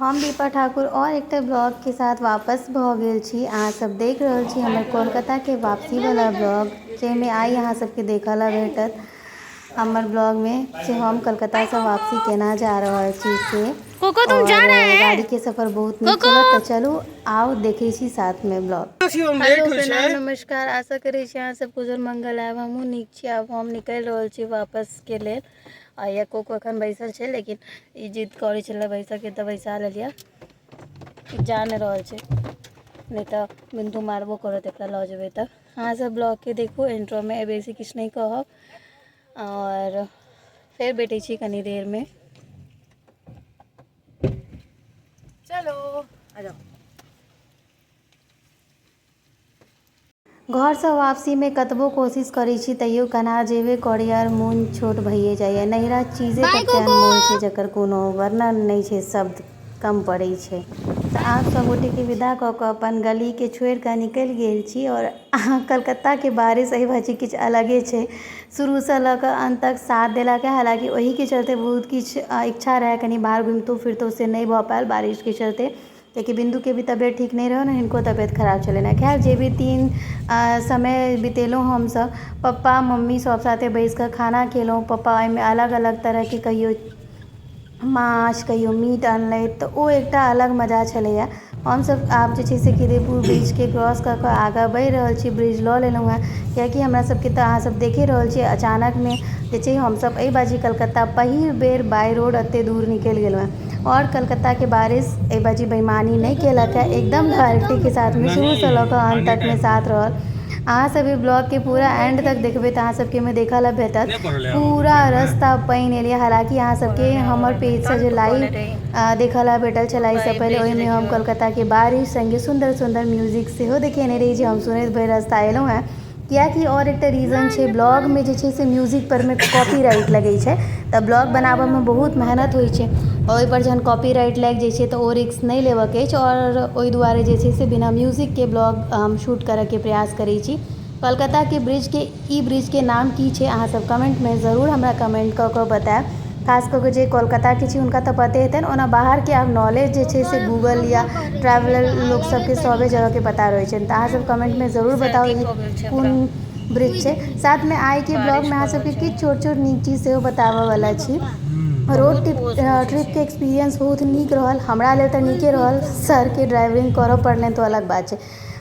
हम दीपा ठाकुर और एकटा ब्लॉग के साथ वापस भऽ गेल छी। अहाँ सब देख रहल छी हमर कोलकाता के वापसी वाला ब्लॉग, जाहिमे आइ अहाँ सबके देखऽ ला भेटत हमर ब्लॉग में जे हम कलकत्ता से वापसी केना जा रहल छी से। कोको तुम जा और रहे हैं? गाड़ी के सफर बहुत नीक कोको! छल, तऽ चलू आउ देखै छी साथ में ब्लॉग। हेलो प्रणाम नमस्कार, आशा करै छी अहाँ सब कुशल मंगल आयब। हमहूँ नीक छी। आब हम निकलि रहल छी वापस के लेल। आ या कोको एखन बैसल छै, लेकिन ई जिद करै छलै बैसऽके तऽ बैसा लेलियै। ई जा नहि रहल छै, नहि तऽ बिन्दु मारबो करत एकरा लऽ जेबै। तऽ अहाँ सब ब्लॉगके देखू, इंट्रोमे बेसी किछु नहि कहब आओर फेर भेटै छी कनी देरमे। चलो आ जाओ। घरसँ वापसीमे कतबो कोशिश करै छी तैयो कना जेबे करैए आओर मोन छोट भइए जाइए। नैहरा चीजे तते अनमोल छै जकर कोनो वर्णन नहि छै, शब्द कम पड़ै छै। तऽ आब सब गोटेके विदा कऽ कऽ अपन गलीके छोड़ि कऽ निकलि गेल छी। आओर कलकत्ताके बारिश एहि बाजी किछु अलगे छै, शुरूसँ लऽ कऽ अन्त तक साथ देलक। हालाँकि ओहिके चलते बहुत किछु इच्छा रहै कनि बाहर घुमितो फिरतो, से नहि भऽ पायल बारिशके चलते, कियाकि बिन्दुके भी तबियत ठीक नहि रहनि, हिनको तबियत खराब छलनि। खैर जे भी, 3 समय बितेलहुँ हमसभ, पप्पा मम्मी सभ साथे बैसि कऽ खाना खेलहुँ। पप्पा ओहिमे अलग अलग तरहके कहियो माछ कहियो मीट अनलथि, तऽ ओ एकटा अलग मजा छलैए। हमसभ आब जे छै से खिदिरपुर ब्रिजके क्रॉस कऽ कऽ आगाँ बढ़ि रहल छी। ब्रिज लऽ लेलहुँ हेँ, कियाकि हमरा सभके तऽ अहाँसभ देखे रहल छियै, अचानकमे जे छै हमसभ एहि बाजी कलकत्ता पहिल बेर बाइ रोड एतेक दूर निकलि गेलहुँ हेँ। आओर कलकत्ताके बारिश एहि बाजी बेईमानी नहि केलक हँ, एकदम क्वालिटीके साथमे शुरूसँ लऽ कऽ अन्त तकमे साथ रहल। अहाँसभ ई ब्लॉगके पूरा एंड तक देखबै तऽ अहाँ सबके एहिमे देखऽ लए भेटत पूरा रास्ता पानि एलियै। हालाँकि अहाँ सबके हमर पेजसँ जे लाइव देखऽ लए भेटल छलै एहिसँ पहिले, ओहिमे हम कलकत्ताके बारिश सङ्गे सुन्दर सुन्दर म्यूजिक सेहो देखेने रही जे हम सुनैत भरि रास्ता एलहुँ हेँ। किएकि आओर एकटा रीजन छै, ब्लॉगमे जे छै से म्यूजिक परमे कॉपीराइट लगै छै, तऽ ब्लॉग बनाबऽमे बहुत मेहनत होइ छै। ओहिपर जहन कॉपीराइट लागि जाइ छै तऽ ओ रिस्क नहि लेबऽके अछि, आओर ओहि दुआरे जे छै से बिना म्यूजिकके ब्लॉग हम शूट करऽके प्रयास करै छी। कलकत्ताके ब्रिजके, ई ब्रिजके नाम की छै, अहाँसभ कमेन्टमे जरूर हमरा कमेन्ट कऽ कऽ बतायब। खास कऽ कऽ जे कोलकाताके छी हुनका तऽ पते हेतनि, ओना बाहरके आब नॉलेज जे छै से गूगल या ट्रैवलर लोक सबके सभे जगहके पता रहै छनि। तऽ अहाँसभ कमेन्टमे जरूर बताउ सर्दी ई भऽ गेल छै कोन हमरा। ब्रिज छै। साथमे आइके बारिश ब्लॉगमे भऽ अहाँ रहल सबके छै किछु ने। छोट छोट नीक चीज सेहो बताबऽवला छी। रोड बहुत ओस होइ छै ट्रिपके एक्सपीरियंस बहुत नीक रहल, हमरा लेल तऽ नीके रहल। सरके ड्राइविंग करऽ पड़लनि तऽ अलग बात छै।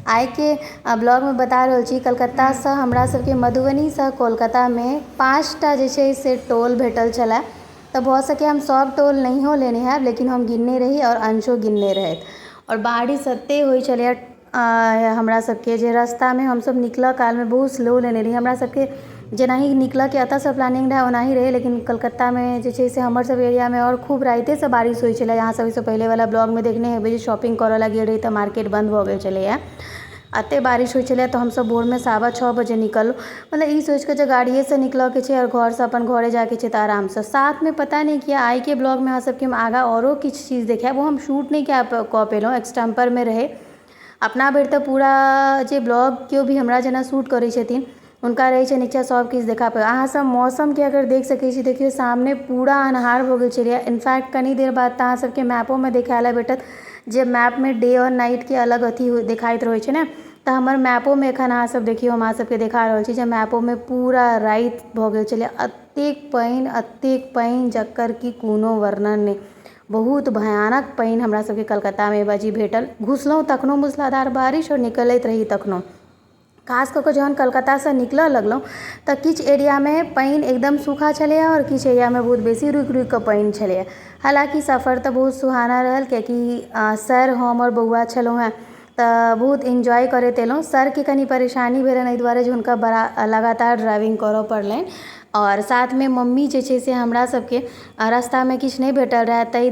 आइके ब्लॉगमे बता रहल छी, कलकत्तासँ हमरा सबके, मधुबनीसँ कोलकातामे 5टा जे छै से टोल भेटल छलै। तऽ भऽ सकैए हम सब टोल नहियो लेने हैब, लेकिन हम गिनने रही आओर अंशो गिनने रहथि। आओर बारिश एते होइ छलैए हमरा सबके जे रास्तामे हमसब निकलऽ कालमे बहुत स्लो लेने रही। हमरा सबके जेनाही निकलऽके एतऽसँ प्लानिंग रहै ओनाही रहै, लेकिन कलकत्तामे जे छै से हमर सब एरियामे आओर खूब रातिसँ बारिश होइ छलै। अहाँ सब एहिसँ पहिलेवला ब्लॉगमे देखने हेबै जे शॉपिंग करऽ लए गेल रही तऽ मार्केट बन्द भऽ गेल छलैए, एते बारिश होइ छलै। तऽ हमसब भोरमे 6:15 बजे निकललहुँ, मतलब ई सोचिकऽ जे गाड़िएसँ निकलऽके छै आओर घरसँ अपन घरे जाइके छै तऽ आरामसँ। साथमे पता नहि किया आइके ब्लॉगमे अहाँ सबके हम आगाँ आओरो किछु चीज देखायब, ओ हम शूट नहि कऽ पेलहुँ, एक्सटेम्परमे रहै। अपना भरि तऽ पूरा जे ब्लॉग केओ भी हमरा जेना शूट करै छथिन हुनका रहै छनि इच्छा सब किछु देखा पाबी। अहाँ सब मौसमके अगर देख सकै छी, देखियौ सामने पूरा अन्हार भऽ गेल छलैए। इनफैक्ट कनी देर बाद तऽ अहाँ सबके मैपोमे देखाय लए भेटत जे मैपमे डे आओर नाइटके अलग अथी देखाइत रहै छै ने, तऽ हमर मैपोमे एखन अहाँ सब देखियौ, हम अहाँ सबके देखा रहल छी जे मैपोमे पूरा राति भऽ गेल छलै। एतेक पानि, एतेक पानि जकर कि कोनो वर्णन नहि। बहुत भयानक पानि हमरा सबके कलकत्तामे बाजी भेटल। घुसलहुँ तखनो मूसलाधार बारिश आओर निकलैत रही तखनो। खास कऽ कऽ जहन कलकत्तासँ निकलऽ लगलहुँ तऽ किछु एरियामे पानि एकदम सूखा छलैए आओर किछु एरियामे बहुत बेसी रुकि रुकि कऽ पानि छलैए। हालाँकि सफर तऽ बहुत सुहाना रहल, कियाकि सर, हम आओर बौआ छलहुँ हेँ, तऽ बहुत इन्जॉय करैत एलहुँ। सरके कनि परेशानी भेलनि एहि दुआरे जे हुनका बड़ा लगातार ड्राइविंग करऽ पड़लनि। आओर साथमे मम्मी जे छै से हमरा सबके रास्तामे किछु नहि भेटल रहए तै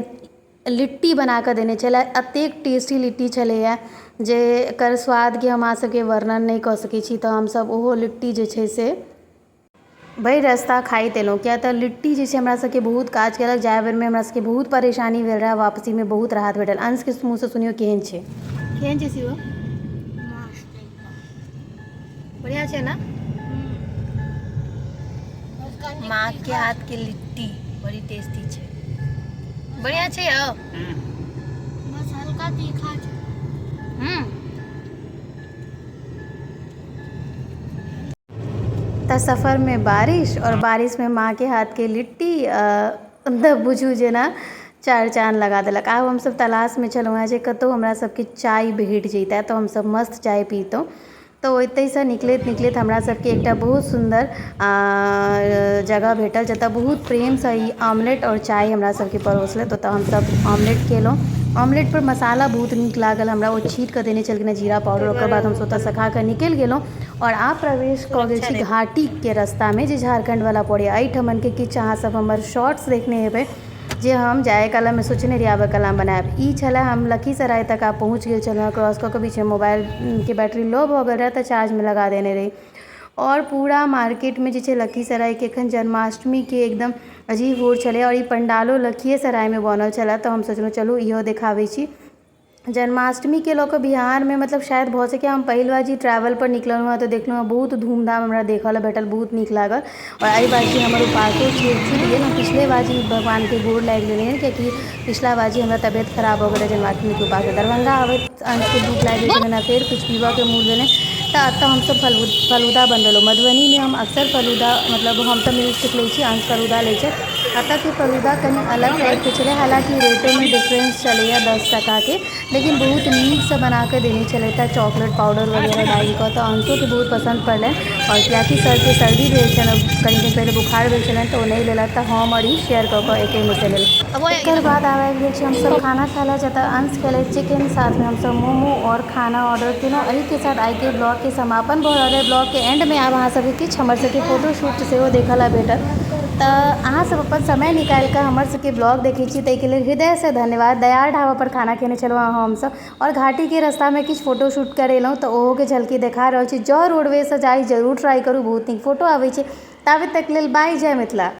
लिट्टी बनाकऽ देने छलै। एतेक टेस्टी लिट्टी छलैए जे एकर स्वादके हम अहाँ सबके वर्णन नहि कऽ सकै छी। तऽ हमसब ओहो लिट्टी जे छै से भरि रास्ता खाइत एलहुँ, किया तऽ लिट्टी जे छै हमरा सबके बहुत काज केलक। जाय बेरमे हमरा सबके बहुत परेशानी भेल रहए, वापसीमे बहुत राहत भेटल। अंशके मुँहसँ सुनियौ केहन छै। केहन छै शिवम? बढ़िया छै ने? माँ के हाथ के लिट्टी बड़ी टेस्टी छै। बढ़िया छै यौ। बड़ा तीखा छै। तऽ सफरमे बारिश आओर बारिशमे माँके हाथके लिट्टी तऽ बुझू जेना चारि चाँद लगा देलक। आब हमसभ तलाशमे छलहुँ हेँ जे कतहु हमरा सभके चाय भेट जैतै तऽ हमसभ मस्त चाय पीतहुँ। तऽ ओतहिसँ निकलैत निकलैत हमरा सभके एकटा बहुत सुन्दर जगह भेटल जतऽ बहुत प्रेमसँ ई ऑमलेट आओर चाय हमरा सभके परोसलथि। ओतऽ हमसभ ऑमलेट खेलहुँ। ऑमलेट पर मसाला बहुत नीक लागल हमरा, ओ छीट कऽ देने छलखिन हेँ जीरा पाउडर। ओकर बाद हमसभ ओतऽसँ खा कऽ निकलि गेलहुँ आओर आब प्रवेश कऽ गेल छी घाटीके रास्तामे जे झारखण्डवला पड़ैए। एहिठमनके किछु अहाँसभ हमर शॉर्ट्स देखने हेबै जे हम जाय कालमे सोचने रही आबऽ कालमे बनायब। ई छलै हम लखीसराय तक आब पहुँच गेल छलहुँ क्रॉस कऽ कऽ। बीचमे मोबाइलके बैटरी लो भऽ गेल रहै तऽ चार्जमे लगा देने रही। आओर पूरा मार्केटमे जे छै लखीसरायके एखन जन्माष्टमीके एकदम अजीब होर छलै आओर ई पण्डालो लखीएसरायमे बनल छलै, तऽ हम सोचलहुँ चलू इहो देखाबै छी। जन्माष्टमीके लऽ कऽ बिहारमे मतलब शायद भऽ सकैए हम पहिल बार जी ट्रैवलपर निकललहुँ हँ तऽ देखलहुँ हँ बहुत धूमधाम हमरा देखऽ लए भेटल, बहुत नीक लागल। आओर एहि बाजी हमर उपासो छुटि गेल। हम पिछले बाजी भगवानके गोर लागि लेलियनि, कियाकि पिछला बाजी हमरा तबियत खराब भऽ गेल रहै जन्माष्टमीके उपास। दरभंगा आबैत अंशके भूख लागि गेल छलनि, फेर किछु पीबऽके मोन भेलनि, तऽ एतऽ हमसभ फलूदा बनबेलहुँ। मधुबनीमे हम अक्सर फलूदा, मतलब हम तऽ मिल्क शेक लै छी, अंश फलूदा लै छै। एतऽके फलूदा कनि अलग टाइपके छलै, हालाँकि रेटोमे डिफरेंस छलैए 10 टकाके, लेकिन बहुत नीकसँ बनाकऽ देने छलथि चॉकलेट पाउडर वगैरह डालि कऽ, तऽ अंशोके बहुत पसन्द पड़लनि। आओर कियाकि सरके सर्दी भेल छलनि, कनि दिन पहिले बुखार भेल छलनि, तऽ ओ नहि लेलथि, तऽ हम आओर ई शेयर कऽ कऽ एकेमे लेलहुँ। एकर बाद आबि गेल छी हमसभ खाना खाय लए, जतऽ अंश खेलथि चिकेन, साथमे हमसभ मोमो आओर खाना ऑर्डर केलहुँ। एहिके साथ आइके ब्लॉगके समापन भऽ रहल अइ। ब्लॉगके एंडमे आब अहाँ सभके किछु हमर सभके फोटोशूट सेहो देखऽ लए भेटत। तऽ अहाँसभ अपन समय निकालि कऽ हमर सभके ब्लॉग देखै छी, ताहिके लेल हृदयसँ धन्यवाद। दयाल ढाबा पर खाना खेने छलहुँ हँ हमसभ आओर घाटीके रास्तामे किछु फोटोशूट करेलहुँ, तऽ ओहोके झलकी देखा रहल छी। जँ रोडवेजसँ जाइ जरूर ट्राइ करू, बहुत नीक फोटो आबै छै। ताबे तक लेल बाय, जय मिथिला।